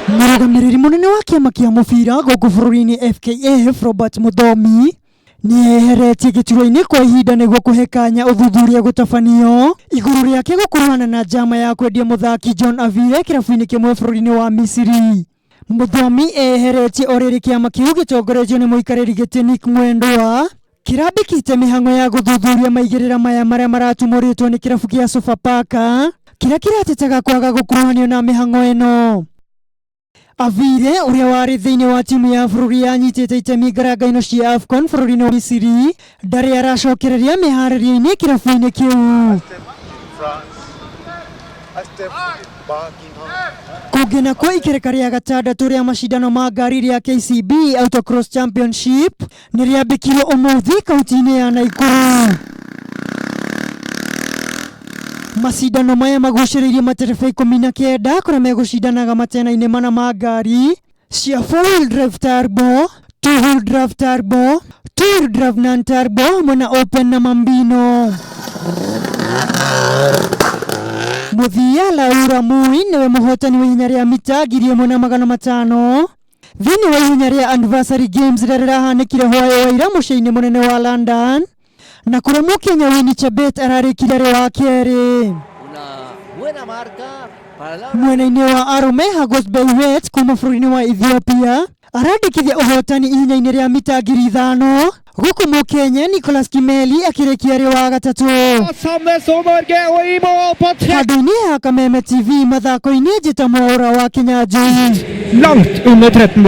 Mũrũgamĩrĩri mũnene wa kĩama kĩa mũbira gũkũ bũrũri-inĩ FKF Robert Mũthomi nĩ eheretie gĩturwa-inĩ kwa ihinda nĩguo kũhe kanya ũthuthuria gũtabanio igũrũ rĩake gũkuruhana na njama ya kwendia mũthaki John Avire kĩrabu-inĩ kĩmwe bũrũri-inĩ wa Misiri. Mũthomi eheretie o rĩrĩ kĩama kĩu gĩtongoretio nĩ mũikarĩri gĩtĩ Nick Mwendwa kĩrambĩkĩte mĩhang'o ya gũthuthuria maigĩrĩra maya marĩa maratumũrĩtwo nĩ kĩrabu kĩa Sofapaka kĩrĩa kĩratetaga kwaga gũkuruhanio na mĩhang'o ĩno. Avire ũrĩa warĩ thĩinĩ wa timu ya bũrũri yanyitĩte itemi ngaranga-ino cia AFCON bũrũri-inĩ wa Misiri ndarĩ aracokereria mĩharĩrio-inĩ kĩrabu-inĩ kĩu. Kũngĩ nakuo ikereka rĩa gatandatũ rĩa macindano ma ngari rĩa KCB Autocross Championship nĩ rĩambĩkirwo ũmũthĩ kaunti-inĩ ya Naikuru. Macindano maya magucĩrĩirie matereba 19 kũrĩa megũcindanaga matena-inĩ mana ma ngari cia 4-wheel drive turbo, 2-wheel drive turbo, 2-wheel drive non-turbo hamwe na open na mambino. Mũthia Laura Mui nĩwe mũhotani wa ihenya rĩa mita 1500 thĩinĩ wa ihenya rĩa Anniversary Games rĩrĩa rĩrahanĩkire hwaĩ wa ira mũciĩ-inĩ mũnene wa London na kũrĩa Mũkenya Winnie Chebet ararĩkire arĩ wa kerĩ. Mwena-inĩ wa arũme Hagos Beiwet kuma bũrũri-inĩ wa Ethiopia arandĩkithia ũhotani ihenya-inĩ rĩa mita 5000 gũkũ Mũkenya Nicholas Kimeli akĩrĩkia arĩ wa gatatũ. Handũ-inĩ ha Kameme TV mathako-inĩ njĩta Mwaũra wa Kĩnyanjui. Langt under 13.